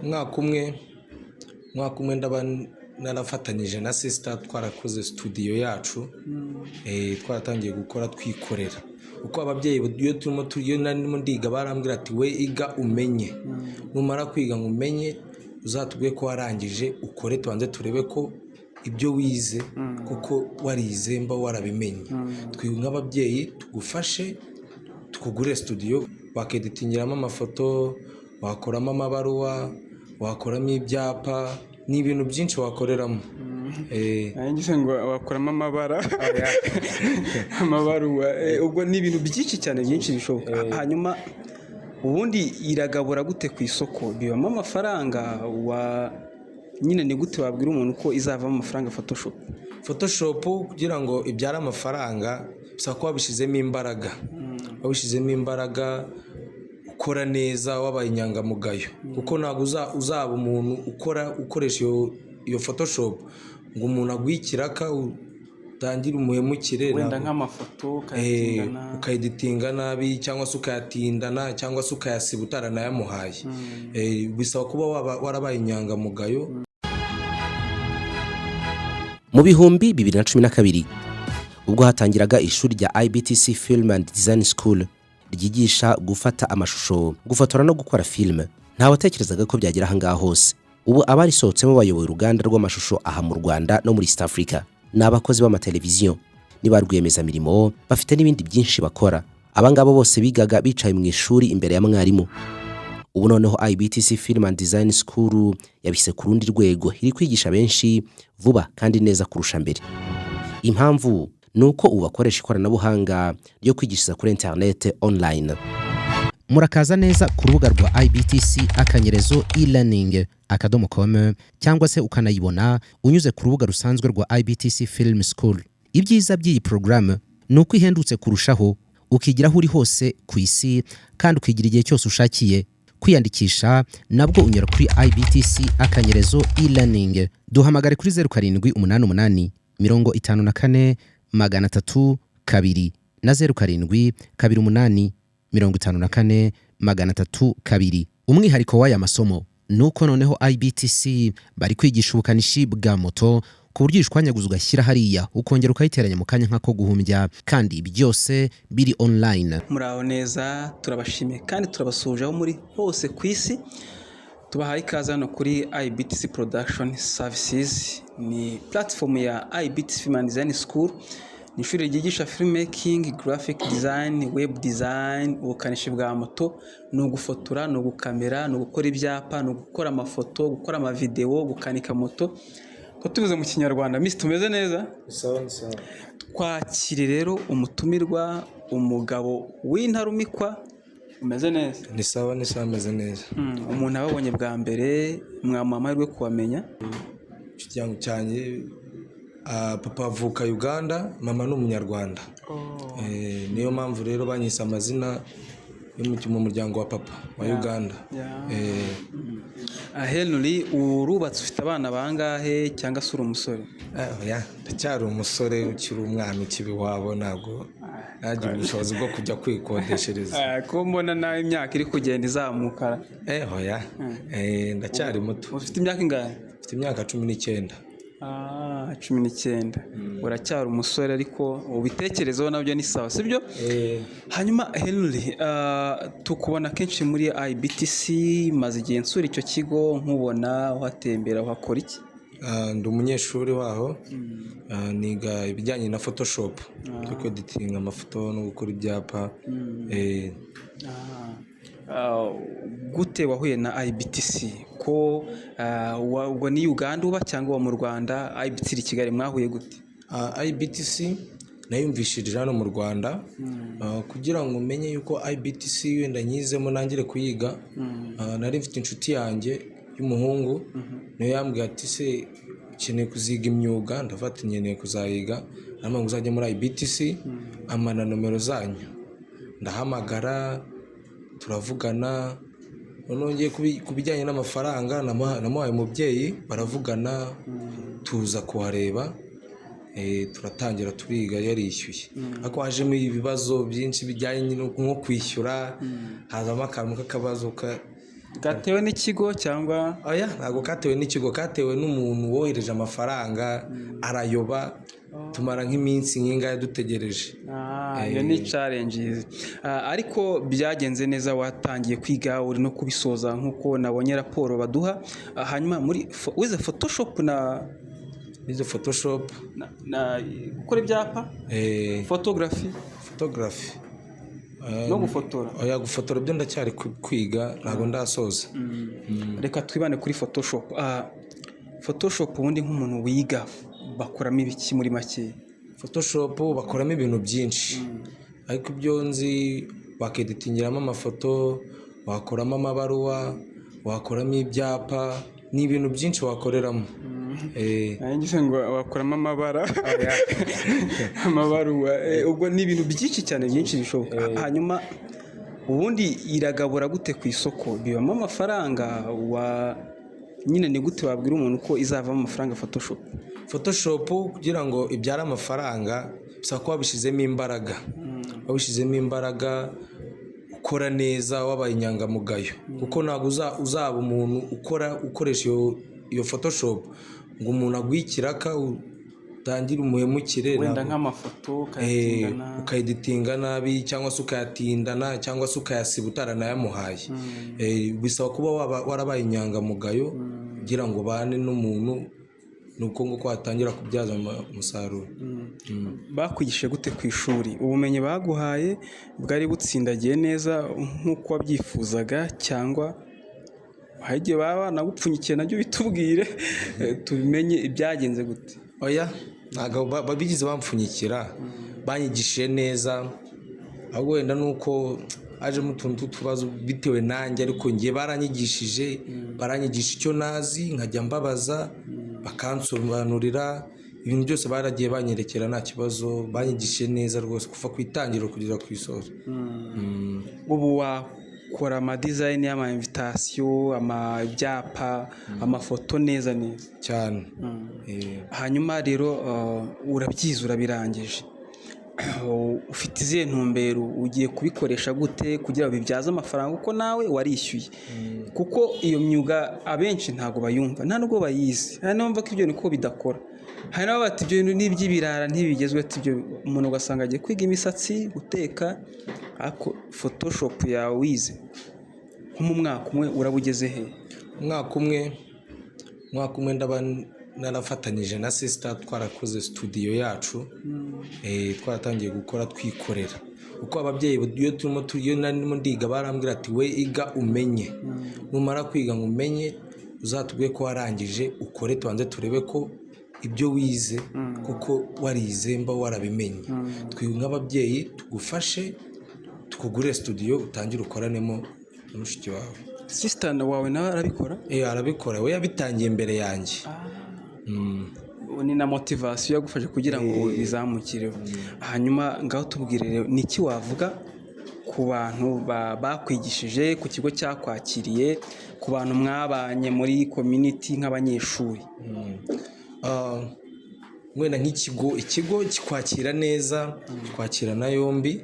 Umwaka umwe ndaba narafatanyije na sister, twarakoze studio yacu, twaratangiye gukora twikorera, kuko ababyeyi iyo narimo ndiga barambwira ati: "We iga umenye, numara kwiga ngo umenye uzatubwiye ko warangije, ukore, tubanze turebe ko ibyo wize kuko warize mba warabimenye. Twe nk'ababyeyi tugufashe tukugure studio, wakeditingiramo amafoto, wakoramo amabaruwa, wakoramo ibyapa, ni ibintu byinshi wakoreramo." Ngize ngo wakuramo amabara, amabaruwa. Ubwo ni ibintu byinshi cyane, byinshi bishoboka. Hanyuma ubundi iragabura gute ku isoko? Bibamo amafaranga wa nyine? Ni gute wabwira umuntu ko izavamo amafaranga, Photoshop? Photoshop kugira ngo ibyare amafaranga bisaba ko wabishyizemo imbaraga, wabishyizemo imbaraga, ukora neza, wabaye inyangamugayo, kuko ntabwo uzaba umuntu ukora ukoresha iyo Photoshop ngo umuntu aguhe ikiraka utangire umuhemukire. Wenda nk'amafoto ukayatindana. Ukayeditinga nabi, cyangwa se ukayatindana, cyangwa se ukayasiba utaranayamuhaye. Bisaba kuba warabaye inyangamugayo. Mu 2012, ubwo hatangiraga ishuri rya IBTC Film and Design School ryigisha gufata amashusho, gufotora no gukora filime, ntawatekerezaga ko byagera ahangaha hose. Ubu abarisohotsemo bayoboye uruganda rw'amashusho aha mu Rwanda no muri East Africa, ni abakozi b'amateleviziyo, ni ba rwiyemezamirimo, bafite n'ibindi byinshi bakora. Abangaba bose bigaga bicaye mu ishuri imbere ya mwarimu. Ubu noneho IBTC Film and Design School yabishyize ku rundi rwego, iri kwigisha benshi vuba kandi neza kurusha mbere. Impamvu ni uko ubu bakoresha ikoranabuhanga ryo kwigishiriza kuri interinete, online. Murakaza neza ku rubuga rwa ibtc_elearning.com, cyangwa se ukanayibona unyuze ku rubuga rusanzwe rwa IBTC Film School. Ibyiza by'iyi porogaramu ni uko ihendutse kurushaho, ukigira aho uri hose ku isi kandi ukigira igihe cyose ushakiye. Kwiyandikisha nabwo unyura kuri ibtc_elearning. Duhamagare kuri 0788 54 302 na 0728 54 302. Umwihariko w'aya masomo ni uko noneho IBTC bari kwigisha ubukanishi bwa moto, ku buryo uyishwanyaguza ugashyira hariya ukongera ukayiteranya mu kanya nk'ako guhumbya, kandi byose biri online. Muraho neza, turabashimiye kandi turabasuhuje aho muri hose ku isi. Tubahaye ikaze hano kuri IBTC Production Services, ni platform ya IBTC Film and Design School. Ni ishuri ryigisha filmmaking, graphic design, web design, ubukanishi bwa moto, ni ugufotora, ni ugukamera, ni ugukora ibyapa, ni ugukora amafoto, gukora amavidewo, gukanika moto, ko tubivuze mu Kinyarwanda. Misi tumeze neza. Sawa, ni sawa. Twakire rero umutumirwa, umugabo w'intarumikwa. Umeze neza? Ni sawa, ni sawa, ameze neza. Umuntu ababonye bwa mbere mwamuha amahirwe kubamenya? Inshuti yangu cyanjye, papa avuka Uganda, mama ni Umunyarwanda. Niyo mpamvu rero banyise amazina yo mu muryango wa papa wa Uganda. Henry, urubatse? Ufite abana bangahe, cyangwa se uri umusore? Oya, ndacyari umusore ukiri umwana, ukiba iwabo, ntabwo nagira ubushobozi bwo kujya kwikodeshereza. Ko mbona nawe imyaka iri kugenda izamuka? Oya, ndacyari muto. Ufite imyaka ingahe? Mfite imyaka 19. Ah, 19, uracyari umusore, ariko ubitekerezeho nabyo ni sawa, sibyo? Eh. Hanyuma Henry, tukubona kenshi muri IBTC, maze igihe nsura icyo kigo nkubona uhatembera. Uhakora iki? Ndi umunyeshuri waho. Niga ibijyanye na Photoshop, byo kweditinga amafoto no gukora ibyapa. Gute wahuye na IBTC? Ko ubwo ni Uganda uba cyangwa uba mu Rwanda? IBTC iri Kigali, mwahuye gute? IBTC nayumvishirije hano mu Rwanda. Kugira ngo umenye yuko IBTC wenda nyizemo nangire kuyiga, nari mfite inshuti yanjye y'umuhungu, niyo yambwiye ati: "Se ukeneye kuziga imyuga?" Ndavuga ati: "Nkeneye kuzayiga." Arambwira ngo: "Uzajye muri IBTC." Ampa na nomero zanyu, ndahamagara, turavugana. Noneho ngiye ku bijyanye n'amafaranga, namuhaye umubyeyi, baravugana, tuza kuhareba, turatangira turiga yarishyuye, ariko hajemo ibibazo byinshi bijyanye nko kwishyura, hazamo akantu k'akabazo. Gatewe n'ikigo cyangwa? Oya, ntabwo katewe n'ikigo, katewe n'umuntu wohereje amafaranga arayoba, tumara nk'iminsi nk'ingahe dutegereje. Ah, iyo ni challenge. Ariko byagenze neza, watangiye kwiga, uri no kubisoza nk'uko nabonye raporo baduha. Hanyuma muri wize Photoshop na Nize Photoshop. na gukora ibyapa, photography? Photography. No gufotora? Oya, gufotora byo ndacyari kwiga, ntabwo ndasoza. Reka twibane kuri Photoshop. Photoshop ubundi nk'umuntu wiga bakuramo ibiki muri make? Photoshop bakoramo ibintu byinshi, ariko ibyo nzi wakeditingiramo amafoto, wakoramo amabaruwa, wakoramo ibyapa, ni ibintu byinshi wakoreramo. Ngize ngo wakuramo amabara, amabaruwa. Ubwo ni ibintu byinshi cyane, byinshi bishoboka. Hanyuma ubundi iragabura gute ku isoko? Bibamo amafaranga wa nyine? Ni gute wabwira umuntu ko izavamo amafaranga Photoshop? Photoshop kugira ngo ibyare amafaranga bisaba ko wabishyizemo imbaraga, wabishyizemo imbaraga, ukora neza, wabaye inyangamugayo, kuko ntabwo uzaba umuntu ukora ukoresha iyo Photoshop ngo umuntu aguhe ikiraka utangire umuhemukire. Wenda nk'amafoto ukayatindana. Ukayeditinga nabi, cyangwa se ukayatindana, cyangwa se ukayasiba utaranayamuhaye. Bisaba kuba warabaye inyangamugayo kugira ngo ubane n'umuntu, ni uko nguko watangira kubyaza umusaruro. Bakwigishije gute ku ishuri? Ubumenyi baguhaye bwari butsindagiye neza nk'uko wabyifuzaga, cyangwa hari igihe baba banagupfunyikiye? Nabyo bitubwire, tubimenye ibyagenze gute. Oya, ntabwo bigeze bampfunyikira, banyigishije neza, ahubwo wenda nuko hajemo utuntu tw'utubazo bitewe nanjye, ariko njye baranyigishije, baranyigisha icyo nazi nkajya mbabaza bakansobanurira ibintu byose, baragiye banyerekera nta kibazo, banyigishije neza rwose kuva ku itangiriro kugeza ku isozo. Ubu wakora ama design y'ama invitation, ama ibyapa, amafoto neza neza? Cyane. Hanyuma rero urabyize, urabirangije, ufite izihe ntumbero? Ugiye kubikoresha gute kugira ngo bibyaze amafaranga, kuko nawe warishyuye? Kuko iyo myuga abenshi ntabwo bayumva, nta nubwo bayizi, hari n'abumva ko ibyo bintu ko bidakora, hari n'ababa bati ibyo bintu ni iby'ibirara ntibigezweho. Ati ibyo umuntu ugasanga agiye kwiga imisatsi, guteka, ariko Photoshop yawe wize nko mu mwaka umwe uraba ugeze he? Umwaka umwe ndaba narafatanyije na sister, twarakoze studio yacu, twaratangiye gukora twikorera, kuko ababyeyi iyo turimo iyo narimo ndiga barambwira ati: "We iga umenye, numara kwiga ngo umenye uzatubwiye ko warangije, ukore tubanze turebe ko ibyo wize kuko warize mba warabimenye, twe nk'ababyeyi tugufashe tukugurire studio utangire ukoranemo na mushiki wawe." Sister wawe nawe arabikora? Arabikora, we yabitangiye imbere yanjye. Ni na motivation yagufashe kugira ngo bizamukireho. Hanyuma ngaho tubwire rero, ni iki wavuga ku bantu bakwigishije, ku kigo cyakwakiriye, ku bantu mwabanye muri community nk'abanyeshuri? Wenda nk'ikigo, ikigo kikwakira neza, kikwakira na yombi,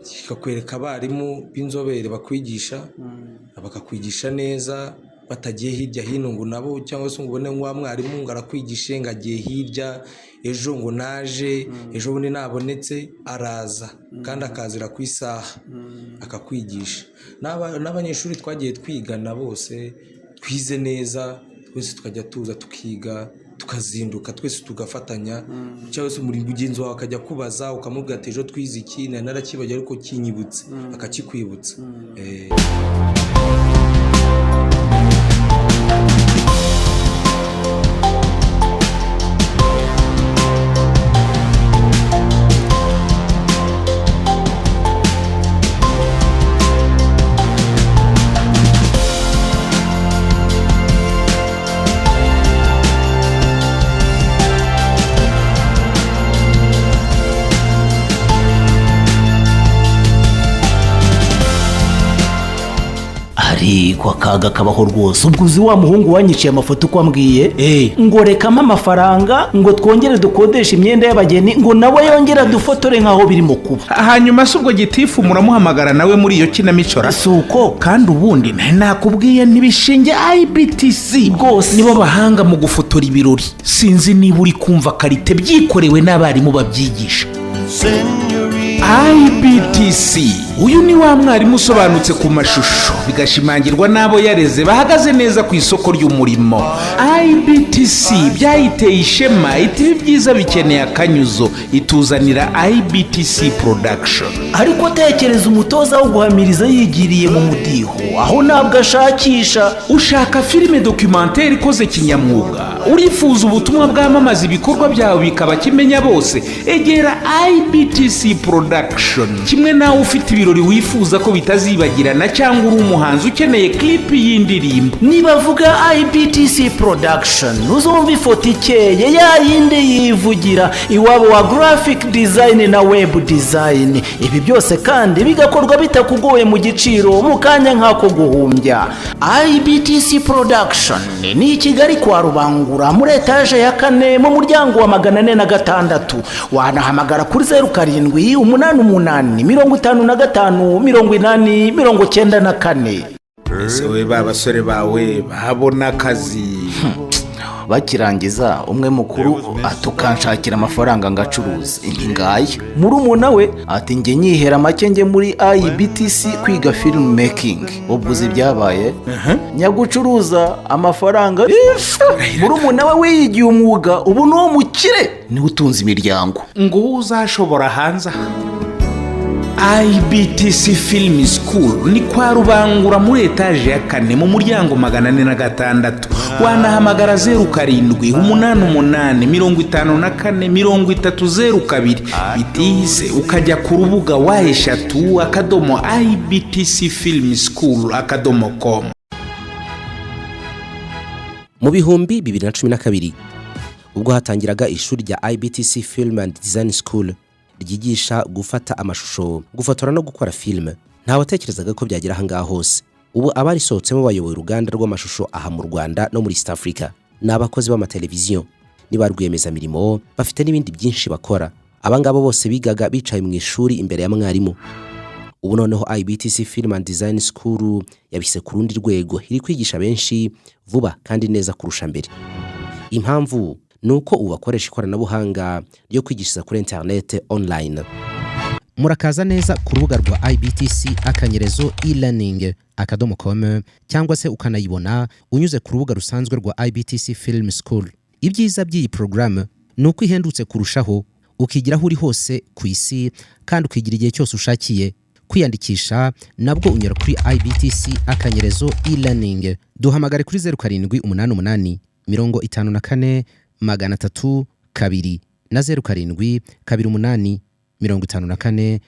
kikakwereka abarimu b'inzobere bakwigisha, bakakwigisha neza batagiye hirya hino ngo nabo, cyangwa se ngo ubone wa mwarimu ngo arakwigishe ngo agiye hirya ejo, ngo naje ejo bundi nabonetse, araza kandi akazira ku isaha akakwigisha. N'abanyeshuri twagiye twigana bose twize neza, twese tukajya tuza tukiga, tukazinduka twese tugafatanya, cyangwa se muri mugenzi wawe akajya kubaza ukamubwira ati: "Ejo twize iki? Nari narakibagiwe ariko kinyibutse," akakikwibutsa. Ariko akaga kabaho rwose. Ubwo uzi wa muhungu wanyiciye amafoto uko ambwiye? Ngo rekamo amafaranga ngo twongere dukodeshe imyenda y'abageni, ngo nawe yongere adufotore nk'aho birimo kuba. Hanyuma se ubwo gitifu muramuhamagara nawe muri iyo kinamico ra? Si uko? Kandi ubundi nari nakubwiye ntibishinge IBTC Rwose. Nibo bahanga mu gufotora ibirori. Sinzi niba uri kumva qualité, byikorewe n'abarimu babyigisha. IBTC, uyu ni wa mwarimu usobanutse ku mashusho, bigashimangirwa n'abo yareze bahagaze neza ku isoko ry'umurimo. IBTC byayiteye ishema, iti ibi byiza bikeneye akanyuzo, ituzanira IBTC Production. Ariko tekereza umutoza wo guhamiriza yigiriye mu mudiho, aho ntabwo ashakisha. Ushaka filime documentaire ikoze kinyamwuga? Urifuza ubutumwa bwamamaza ibikorwa byawe bikaba kimenya bose? Egera IBTC Production. Kimwe nawe ufite ibirori wifuza ko bitazibagirana, cyangwa uri umuhanzi ukeneye clip y'indirimbo. Nibavuga IBTC Production uzumva ifoto ikeye, ya yindi yivugira, iwabo wa graphic design na web design. Ibi byose kandi bigakorwa bitakugoye, mu giciro, mu kanya nk'ako guhumbya. IBTC Production ni i Kigali kwa Rubangura, muri etaje ya kane, mu muryango wa 406. Wanahamagara kuri 0788 55 80 94. Ese we, ba basore bawe babona akazi? Bakirangiza, umwe mukuru atukanshakira amafaranga ngacuruza, inti ngaya. Murumuna we? Ati njye nyihera make, njye muri IBTC kwiga film making. Ubwo uzi ibyabaye? Nyagucuruza amafaranga, murumuna we wiyigiye umwuga, ubu ni uwo mukire, niwe utunze imiryango. Ngo uwo uzashobora hanze aha. IBTC Film School ni kwa Rubangura, muri etaje ya kane, mu muryango 406. Wanahamagara 0788 54 30 02. Bitihise ukajya ku rubuga www.ibtcfilmschool.com. Mu 2012, ubwo hatangiraga ishuri rya IBTC Film and Design School ryigisha gufata amashusho, gufotora no gukora filime, ntawatekerezaga ko byagera ahangaha hose. Ubu abarisohotsemo bayoboye uruganda rw'amashusho aha mu Rwanda no muri East Africa, ni abakozi b'amateleviziyo, ni ba rwiyemezamirimo, bafite n'ibindi byinshi bakora. Abangaba bose bigaga bicaye mu ishuri imbere ya mwarimu. Ubu noneho IBTC Film and Design School yabise ku rundi rwego, iri kwigisha benshi vuba kandi neza kurusha mbere. Impamvu ni uko ubu bakoresha ikoranabuhanga ryo kwigishiriza kuri interinete, online. Murakaza neza ku rubuga rwa ibtc_elearning.com, cyangwa se ukanayibona unyuze ku rubuga rusanzwe rwa IBTC Film School. Ibyiza by'iyi porogaramu ni uko ihendutse kurushaho, ukigira aho uri hose ku isi kandi ukigira igihe cyose ushakiye. Kwiyandikisha nabwo unyura kuri ibtc_elearning. Duhamagare kuri 0788 54 302 na 0728 54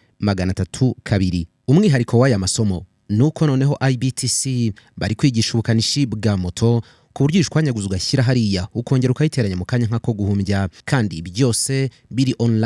302. Umwihariko w'aya masomo ni uko noneho IBTC bari kwigisha ubukanishi bwa moto, ku buryo uyishwanyaguza ugashyira hariya, ukongera ukayiteranya mu kanya nk'ako guhumbya, kandi byose biri online.